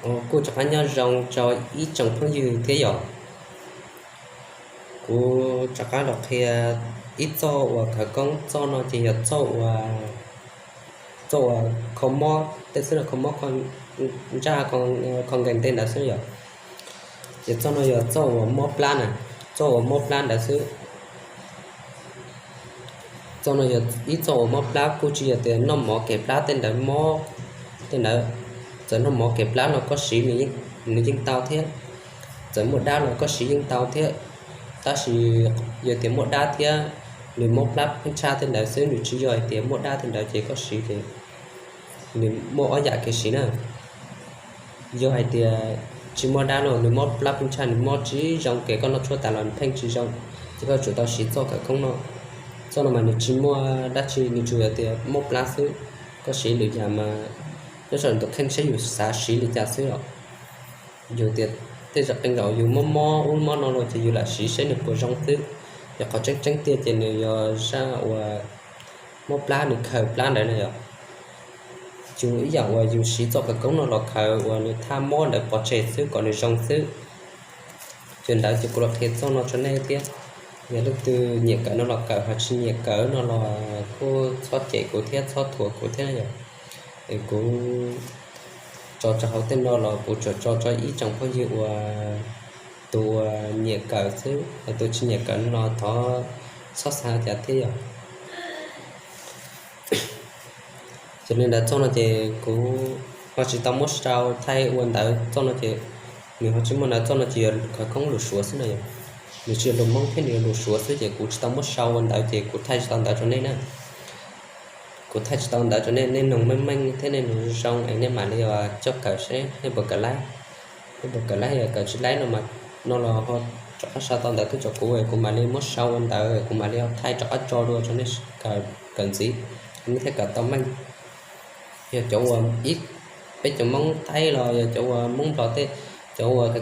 Kuj rov qab nyob zoo rau ib tsoom phooj ywg thiab yom. Kuv rov qab los qhia ib txoj uas khawv koob. Txoj no ces yog txoj uas, txoj uas kho mob tej xwb, kho mob, kho ntsaj, kho nkees tej ntawd xwb yom. Ces txoj no yog txoj uas mob plab na, txoj uas mob plab ntawd xwb. Txoj no yog ib txoj uas mob plab, kuj tsis yog tias noj mov kev plab tej ntawd mob tej ntawd. Txawm noj mov kev plab los koj siv nws yeej tau thiab, txawm muaj dab los koj siv yeej tau thiab. Tab sis yog tias muaj dab thiab nws mob plab pheej tshaj tej ntawd xwb, nws tsis yog hais tias muaj dab tej ntawd ces koj siv ces nws muaj ob yam kev siv na. Yog hais tias tsis muaj dab los nws mob plab pheej tshaj, nws mob tsis zoo, kev koj noj tshuaj tas los nws pheej tsis zoo, ces koj tsum tau siv txoj khawv koob no. Txoj no mas nws tsis muaj dab tsi, nws tsuas yog tias mob plab xwb. Koj siv lwm yam mas nyob rau tus kheej seb yus xav siv li cas xwb os. Yog tias tej zaum qee zaum yus mob mob ub mob no los ces yus lam siv seb nws puas zoo xwb. Yog qhov tseeb tseeb tiag ces nws yog zaj uas mob plab, nws khaws plab ntawd na yom. Yus ib yam uas yus siv txoj khawv koob no los khaws uas nws thaj mob ntawd pov tseg xwb kom nws zoo xwb. Ces ntawd ces kuv los qhia txoj no rau nej thiab. Yog leej twg nyiam kawm no los kawm, ho tsis nyiam kawm no los kuj txhob cem kuv thiab txhob thuam kuv thiab na yom. Es kuv tso rau hauv tej no los kuv tsuas tso rau ib tsoom phooj ywg uas tus uas nyiam kawm xwb, tus tsis nyiam kawm no los thov txhob xav cas thiab yom. Ces li ntawd txoj no ces kuv ho tsis tau muab sau thaij ua ntawv txoj no ces, nws ho tsis muaj ntawv, txoj no ces yog khawv koob lus Suav xwb na yom. Nws tsis yog lus Hmoob thiab nws yog lus Suav xwb ces kuv tsis tau muab sau ua ntawv ces kuv thaij tsis tau ntawv rau nej na. Kuv thaij tsis tau ntawv rau nej, nej noog meej meej thiab nej noog zoo es nej mam li coj kawm seb nej puas kawm laib. Nej puas kawm laib, yog kawm tsis laib no mas, no los ho rov qab sau tau ntawv tuaj rau kuv es kuv mam li muab sau ua ntawv, kuv mam li ho thaij rov qab tso dua rau nej kawm ntxiv, nej thiaj kawm tau meej. Yog cov uas ib, peb cov Hmoob Thaib los yog cov uas Hmoob Nplog tej, cov uas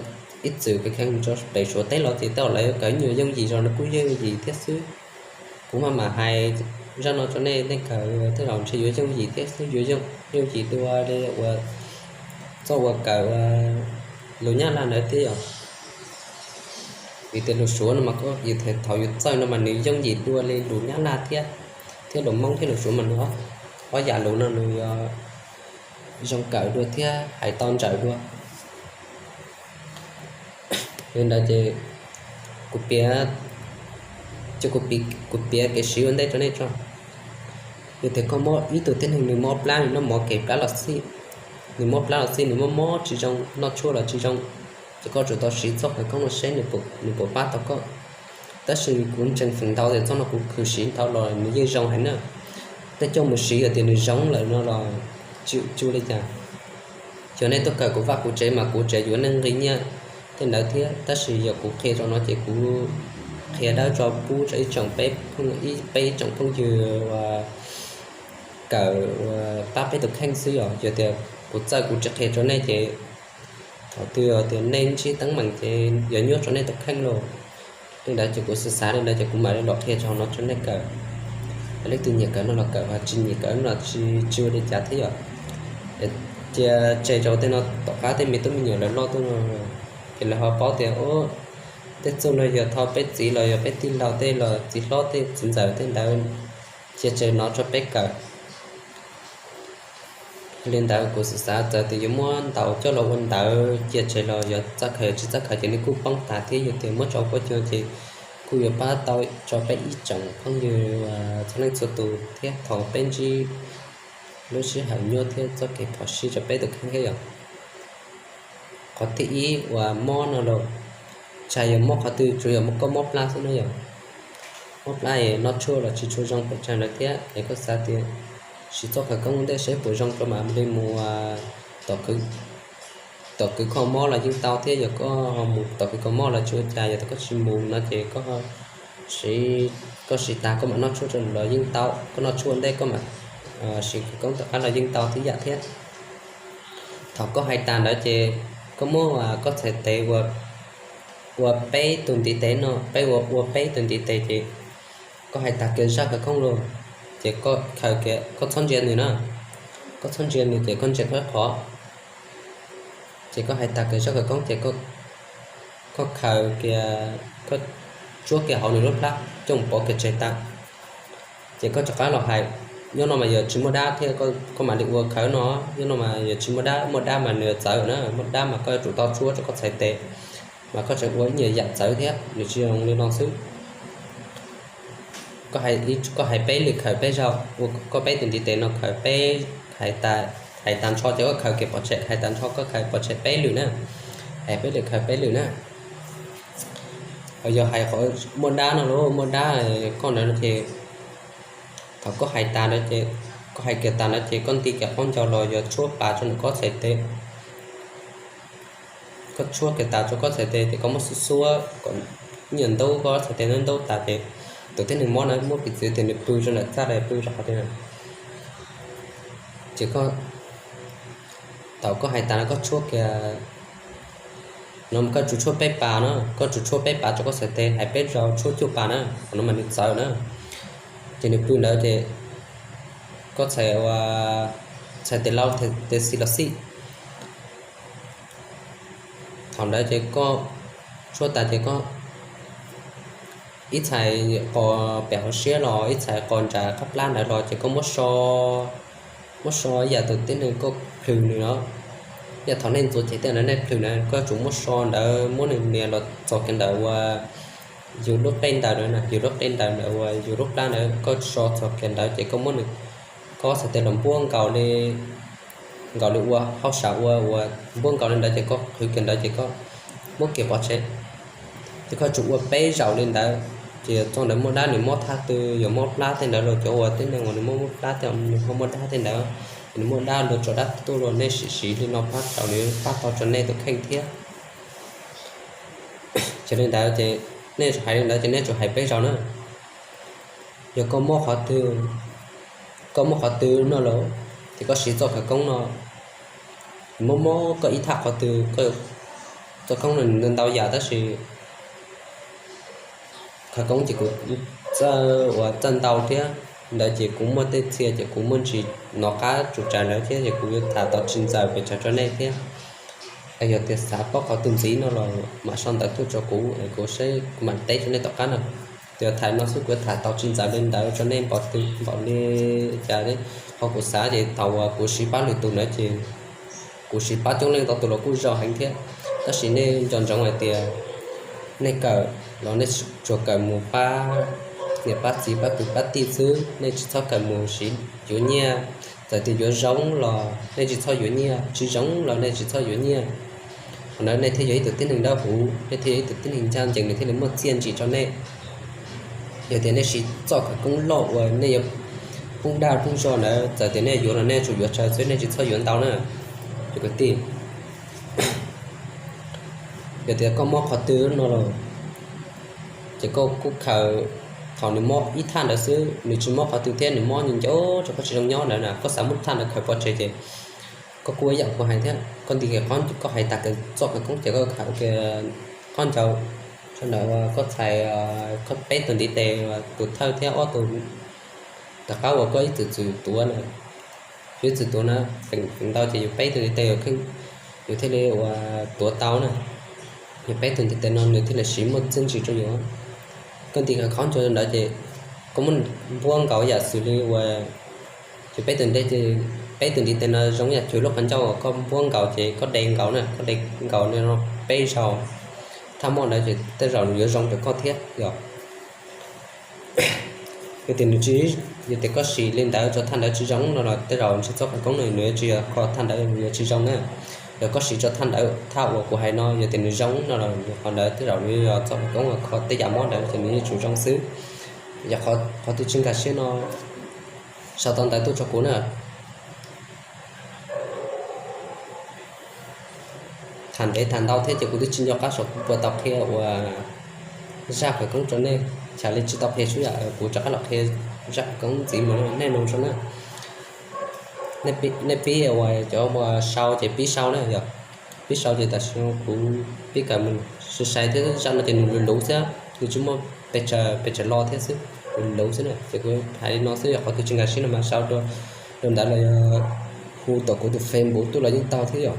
ib txwm kheev mus rau pem Suav teb los ces tej zaum lawv yuav kawm nyuag yooj yim, zog no kuj yooj yim thiab xwb. Kuv maj mam hais zaj no rau nej, nej kawm tej zaum ntshe yuav yooj yim thiab xwb, yuav yooj yim dua li uas txoj uas kawm lus Nyab Laj ntawd thiab yom. Vim tias lus Suav no mas, yus thaum yus txawj no mas nws yooj yim dua li lus Nyab Laj thiab, thiab lus Hmoob thiab lus Suav mas nws ob yam lus no nws yog zoo kawm dua thiab hais tau ntsawm dua. Li ntawd ces kuv piav, ces kuv piav kev siv ua ntej rau nej tso. Yog tias koj muaj ib tug tib neeg nws mob plab, nws noj mov kev plab los xij, nws mob plab los xij, nws mob mob tsis zoo, noj tshuaj los tsis zoo, ces koj tsum tau siv txoj khawv koob no seb nws puas pab tau koj. Tab sis kuv ntseeg feem ntau tias txoj no kuv khwv siv ntau los nws yeej zoo heev na. Tej coj mus siv yog tias nws zoo lawm no los tsis ua li cas. Yog nej tuaj kawm kuv vaj kuv tsev mas kuv tseem yuav nej nqi nyiaj tej ntawd thiab, tab sis yog kuv qhia rau no ces kuv qhia dawb rau pub rau ib tsoom peb, peb ib tsoom phooj ywg uas kawm uas pab peb tus kheej xwb. Yog, yog tias kuv txawj kuv tsis qhia rau nej ces thaum twg yog tias nej ntsib teeb meem ces yog nyuaj rau nej tus kheej lauj. Li ntawd ces kuv xav xav li ntawd ces kuv mam li los qhia rau no rau nej kawm. Leej twg nyiam kawm no los kawm, ho tsis nyiam kawm no los tsis, tsis ua li cas thiab yom. Cia tseg rau tej no, tom qab tej me tub me nyuam lawv loj tuaj no ces lawv ho paub tias, o, tej txuj no yog thaum peb txiv los yog peb tij laug tej los txiv hlob tej txiv ntxawm tej ntawd cia tseg no rau peb kawm. Li ntawd kuv xav xav txawm tias yuav muab ntaus coj los ua ntawv cia tseg los yog txoj khaws tsis txoj khaws ces nws kuj poob tas thiab, yog tias muab tso huab cua ces kuj yuav pab tau rau peb ib tsoom phooj ywg txhua leej txhua tus thiab. Thaum peb ntsib lub sij hawm nyuaj thiab txoj kev phom sij rau peb tus kheej thiab yom. Qhov thib ib uas mob no los tsis yog mob qhov twg, tsuas yog koj mob plab xwb na yom. Mob plab es noj tshuaj los tsis tshua zoo pes tsawg ntawd thiab, es koj xav tias siv txoj khawv koob ua ntej seb puas zoo rau mam li mus tom kwv kho mob los yeej tau thiab. Yog koj ho mus tom kwv kho mob los tsis ua cas, yog tias koj tsis mus no ces koj siv, koj siv tas koj mam noj tshuaj los yeej tau. Koj noj tshuaj ua ntej koj mam siv khawv koob tom qab los yeej tau tib yam thiab. Thaum koj hais tas ntawd ces koj muab koj txhais tes ua peb tus ntiv tes no, peb ua, ua peb tus ntiv tes ces koj hais tas kiag zaj khawv koob los ces koj khaws kiag, koj txhob ntsia nws na, koj txhob ntsia nws ces koj ntsia koj qhov, Ces koj hais tas kiag zaj khawv koob ces koj khaws kiag, koj tsuab kiag hauv nws lub plab coj mus pov kiag tseg tas. Ces koj rov qab los hais, nyob no mas yog tsis muaj dab thiab koj mam li ua khawv no, nyob no mas yog tsis muaj dab, muaj dab mas nws txawv na, muaj dab mas koj yuav tsum tau tsuab rau koj txhais tes, mas koj tseem ua ib nyuag yam txawv thiab, nws tsis zoo li no xwb. Koj hais peb lwm khaws peb zaug, ua koj peb tus ntiv tes no khaws peb, hais tas nrho ces koj khaws kiag pov tseg, hais tas nrho koj khaws pov tseg peb lwm na, hais peb lwm khaws peb lwm na. Yog hais qhov muaj dab no los muaj dab koj ntawd no ces thaum koj hais tas ntawd ces, koj hais kiag tas ntawd ces koj nti kiag qhov ncauj los yog tshuab pas rau ntawm koj txhais tes. Koj tshuab kiag tas rau koj txhais tes ces koj muab xuab xuab kom nyuag ntaub, koj txhais tes ntaub ntaub tas ces tus tib neeg mob na muab piv txwv tias nws pw rau ntawm txaj los pw rau qhov tias, ces koj, thaum koj hais tas no koj tshuab kiag, no koj tsum tshuab peb pas no, koj tsum tshuab peb pas rau koj txhais tes, hais peb zaug tshuab cuaj pas na, qhov no mas nws txawv na. Ces nws pw ntawd ces koj txhais ua, txhais tes laus tes xis los xij. Thaum ntawd ces koj tshuab tas ces koj ib txhais qos pem hauv siab los ib txhais qos nram qab plab ntawd los ces koj muab so, muab so ib yam tus tib neeg koj plhws nws no. Yam thaum nej ntxuav ceg tej ntawd nej plhws na, koj yuav tsum muab so ntawd muab nws nias los txog kiag ntawm uas yus lub qej ntawd na, yus lub qej ntawd ntawd uas yus lub plab ntawd koj so txog kiag ntawd ces koj muab nws, koj txhais tes los npuab nkaus li, nkaus li ua hauj sam ua uas npuab nkaus li ntawd ces koj qhwv kiag ntawd ces koj muab kiag pov tseg. Ces koj tsum ua peb zaum li ntawd, ces txog ntawd muaj dab nws mob thaj twg, yuav mob plab tej ntawd los cov uas tib neeg uas nws mob mob plab tej nws ho muaj dab tej ntawd, nws muaj dab luag tso dab tuaj los nej sim siv li no pab tau nws, pab tau rau nej tus kheej thiab. Ces li ntawd ces nej hais li ntawd ces nej tsum hais peb zaug na. Yog koj mob qhov twg, koj mob qhov twg no los, ces koj siv txoj khawv koob no, mob mob koj ib thaj qhov twg, koj, txoj khawv koob no nws ntau yam tab sis khawv koob ces kuv txawj uas txawj ntau thiab ntawd ces kuv muaj tej txhia ces kuv muaj ntsis nov qab tsuas tsawg ntawd thiab ces kuv yuav tham tau tsis ntxaws pes tsawg rau nej thiab. Yog tias xav paub qhov twg ntxiv no los mam sau ntawv tuaj rau kuv es kuv saib kuv mam teb rau nej tom qab no. Tias tham no xwb kuv yuav tham tau tsis ntxaws li ntawd rau nej npaum twg npaum li cas li. Qhov kuv xav ces thaum uas kuv siv pab lwm tus ntawd ces kuv siv pab coob leej ntau tus los kuj zoo heev thiab. Tab sis nej nco ntsoov hais tias nej kawm los nej tsuas kawm mus pab niam pab txiv pab kwv pab tij xwb, nej tsis txhob kawm mus siv yuav nyiaj. Txawm tias yuav zoo los nej tsis txhob yuav nyiaj, tsis zoo los nej tsis txhob yuav nyiaj. Qhov ntawd nej thiaj yog ib tug tib neeg dawb huv, nej thiaj yog ib tug tib neeg ncaj ncees, nws thiaj li muaj txiaj ntsig rau nej. Yog tias nej siv txoj khawv koob loj uas nej yuav poob daj poob zog ntawd, txawm tias nej yuav los nej tsuas yuav tsawg xwb, nej tsis txhob yuav ntau na. Cov kwv tij, yog tias koj mob qhov twg no los, ces koj kuj khaws, thaum nws mob ib thaj ntawd xwb, nws tsis mob qhov twg thiab nws mob nco nco rau koj tsis zoo nyob ntawd na, koj xav muab thaj ntawd khaws pov tseg ces koj kuj ib yam kuv hais thiab, koj nti kiag qhov, koj hais tas kiag txoj khawv koob ces koj khaws kiag qhov ncauj, sawv daws uas koj txhais, koj peb tus ntiv tes, tus thawj thiab ob tus, tom qab uas koj ib txwm txwm tuav na, yus ib txwm tuav na, feem ntau ces yus peb tus ntiv tes yus thiaj li uas tuav tau na. Yus peb tus ntiv tes no nws thiaj li siv muaj txiaj ntsig rau yus. Koj nti kiag qhov ncauj ntawd ces koj muab npuab nkaus yam xws li uas yus peb tus ntiv, peb tus ntiv tes no zoo yam cuag lub qhov ncauj uas koj npuab nkaus ces koj de nkaus na, koj de nkaus li no peb zaug, thaj mob ntawd ces tej zaum nws yuav zoo rau koj thiab yom. Yog tias nws tsis, yog tias koj siv li ntawd rau thaj ntawd tsis zoo no los tej zaum nws txoj khawv koob no nws yuav tsis yog kho thaj ntawd, nws yuav tsis zoo na. Yog koj siv rau thaj ntawd, thaj uas kuv hais no yog tias nws zoo no los qhov ntawd tej zaum nws yuav yog txoj khawv koob uas kho tej yam mob ntawd ces nws yuav tsum zoo xwb. Yog qhov twg tsis nkag siab no sau tau ntawv tuaj rau kuv na. Tham ntev tham ntau thiab ces kuv twb tsis nco qab saum kuv puas tau qhia uas zaj khawv koob rau nej, cas li tsis tau qhia xwb yom, kuv rov qab los qhia zaj khawv koob ntxiv mus nej mloog zoo na. Nej pib uas cov uas sau ces pib sau na yom, pib sau ces tam sim no kuv pib kawm mus sai sai thiab, zaj no ces nws luv luv xwb, nws tsis muaj pes tsawg pes tsawg lo thiab xwb, luv luv xwb na. Ces kuv hais li no xwb, yog qhov twg tsis nkag siab no mas sau rau ntawd los yog hu tom kuv tus Facebook tuaj los yeej tau thiab yom.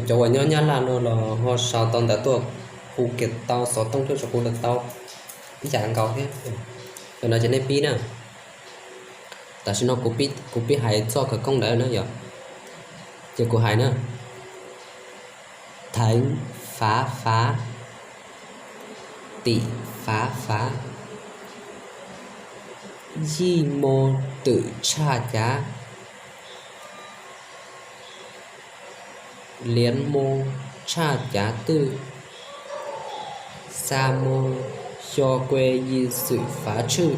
Cov uas nyob Nyab Laj no los ho sau tau ntawv tuaj, hu kiag tau, xov tooj tuaj rau kuv los tau ib yam nkaus thiab. Cov no ces nej pib na. Tam sim no kuv pib hais txoj khawv koob ntawd na yom. Ces kuv hais na: Theev fav fav, tim fav fav, yij mo twm tshaj cav, liav mo tshaj cav twj, xa mo xyo kue yij xwm fav tshwj,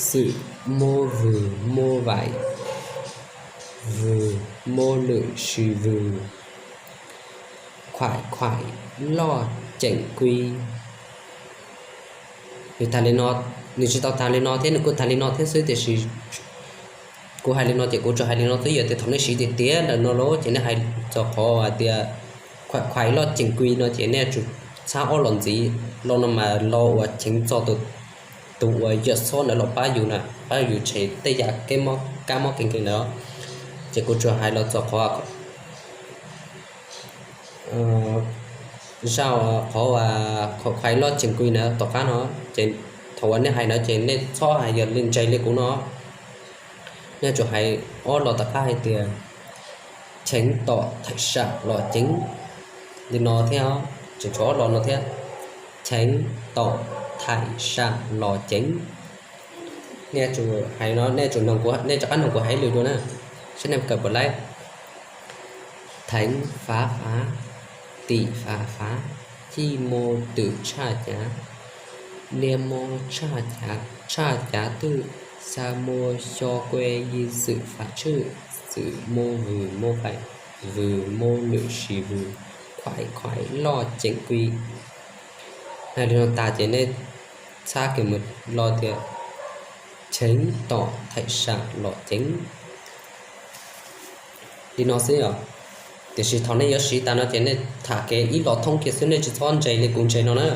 xwm mo vwm mo vaim, vwm mo lwm sis vwm, khuaim khuaim loj ceem kui. Nws tag li no, nws tsis tau tag li no thiab, nws kuj tag li no thiab xwb, tiam sis kuv hais li no ces kuv tsuas hais li no xwb. Yog tias thaum nej siv tiag tiag ntawm no lawm ces nej hais txog qhov hais tias khuaim khuaim loj ceem kui no ces nej yuav tsum txhab ob los ntxiv, los no mas los uas cheem txog tus uas yawm xob ntawd los pab yus na, pab yus tshem tej yam kab mob kev nkeeg ntawd. Ces kuv tsuas hais los txog qhov zaj qhov uas khuaim khuaim loj ceem kui na tom qab no, ces thaum uas nej hais ntawd ces nej txhob hais yog li ntses li kuv no. Nej yuav tsum hais ob los tom qab hais tias cheev tom thaim sam los ceev li no thiab, tseem tshuav ob los no thiab: cheev tom thaim sam los ceev. Nej yuav tsum hais no, nej yuav tsum, nej rov qab nug kuv hais ib lwm dua na, saib nej kawm puas laib. Theev fav fav, tim fav fav, yij mo twm tshaj cav, liav mo tshaj cav twj, xa mo xyo kue yij xwm fav tshwj, xwm mo vwm mo vaim, vwm mo lwm sis vwm, khuaim khuaim loj ceem kui. Hais li no tas ces nej txhab kiag mus los tias cheev tom thaim sam los ceev li no xwb os. Tiam sis thaum nej yuav siv tas no ces nej tham kev ib los thoob kiag xwb, nej tsis txhob ntses li kuv ntses no na.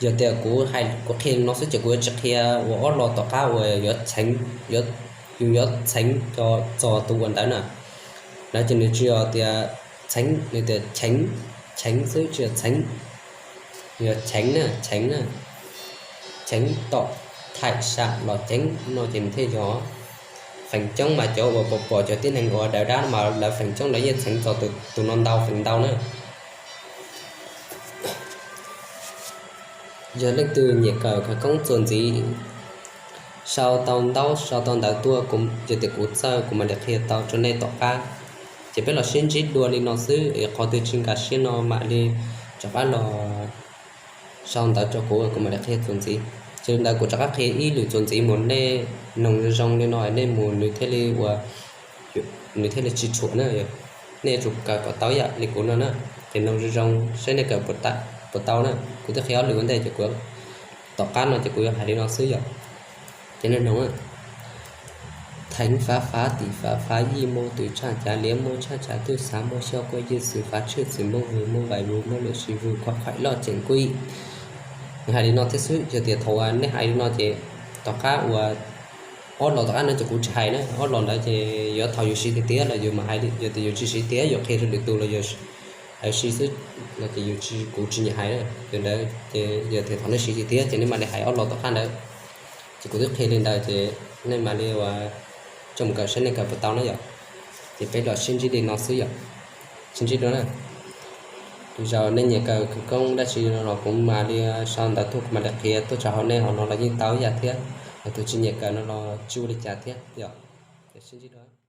Yog tias kuv hais, kuv qhia li no xwb ces kuv yuav tsis qhia uas ob los tom qab uas yus yuav cheev cov txog tus uas ntawd na. Lawv ces nws tsis yog tias txheev, nws tias cheev, cheev xwb tsis yog txheev. Yog cheev na, cheev na, cheev tom thaim sam los ceev no ces nws thiaj yog. Feem coob mas cov uas pom pom cov tib neeg uas daws dab mas lawv feem coob lawv yeej txheev txog tus no ntau feem ntau na. Yog leej twg nyiam kawm khawv koob txuas ntxiv, sau tau ntaub sau tau ntawv tuaj, yog tias kuv txawj kuv mam li qhia tau rau nej tom qab. Ces peb los sib ntsib dua li no xwb, es qhov twg tsis nkag siab no mam li rov qab los sau ntawv rau kuv, kuv mam li qhia txuas ntxiv. Ces li ntawd kuv rov qab qhia ib lwm txuas ntxiv mus, nej noog zoo zoo li no nej mus nws thiaj li ua, nws thiaj li tsis tshuam na. Nej yuav tsum kawm kom tau yam li kuv no na. Ces noog zoo zoo saib nej kawm puas tau na. Kuv twb qhia ob lwm ua ntej ces kuv, tom qab no ces kuv yuav hais li no xwb yom. Ces nej noog: Theev fav fav, tim fav fav, yij mo twm tshaj cav, liav mo tshaj cav twj, xav mo xyo kua yij xwm fav tshwj, xwm mo vwm mo vaim, vwm mo lwm sis vwm, khuaim khuaim loj ceem kui. Nws hais li no thiab xwb, yog tias thaum uas nej hais li no ces tom qab uas ob los tom qab no ces kuv tsis hais na, ob los ntawd ces yuav thaum yus siv tiag tiag los yus mam hais, yog tias yus tsis siv tiag yus qhia rau lwm tus los yus hais siv xwb no ces yus tsis, kuv tsis nyiam hais na. Yog ntawd ces yog tias thaum nej siv tiag tiag ces nej mam li hais ob los tom qab ntawd. Ces kuv twb qhia li ntawd ces nej mam li ua, coj mus kawm saib nej kawm puas tau na yom. Ces peb los sib ntsib li no xwb yom. Sib ntsib dua na. Zaum nej nyiam kawm khawv koob dab tsi no los kuv mam li sau ntawv tuaj kuv mam li qhia tuaj rau hauv, nej hauv no los yeej tau ib yam thiab. Ho tus tsis nyiam kawm no los tsis ua li cas thiab yom. Sib ntsib dua.